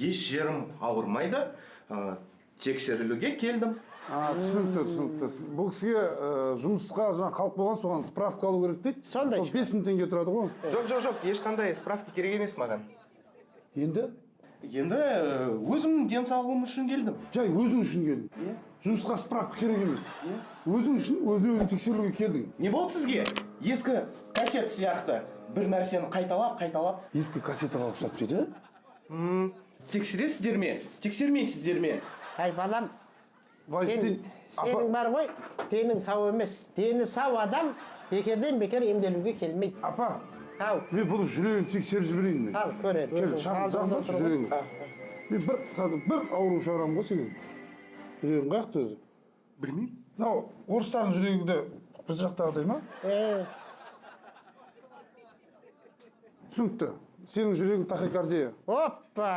Еш жерім ауырмайды. Тексерілуге келдім. А, түсінікті, түсінікті. Бұл кісіге жұмысқа жаңа қалып қойған, соған справка алу керек дейді. Сондай. Сол 5000 теңге тұрады ғой. Жоқ, жоқ, жоқ, ешқандай справка керек емес маған. Енді? Енді өзімнің денсаулығым үшін келдім. Жай өзің үшін келдің. Жұмысқа справка керек емес. Өзің үшін, өзін өзің тексеруге келдің. Не болды сізге? Ескі кассет сияқты бір нәрсені қайталап, қайталап. Ескі кассетаға ұқсап дейді. Тексересіздер ме? Тексермейсіздер ме? Әй, балам, Былай сен, істейін. сенің Апа, бар ғой, денің сау емес. Дені сау адам бекерден бекер емделуге келмейді. Апа, Ау, мен бұны жүрегін тексеріп жіберейін мен. Ал, көреді. Кел, Өзің шағын алдыңда жақындатшы тұр ғой. жүрегін. Мен бір қазір бір ауру шығарамын ғой сенен. Жүрегің қаяқта өзі? Білмеймін. Мынау орыстардың жүрегі де біз жақтағыдай ма? Е, Түсінікті. Сенің жүрегің тахикардия. Опа!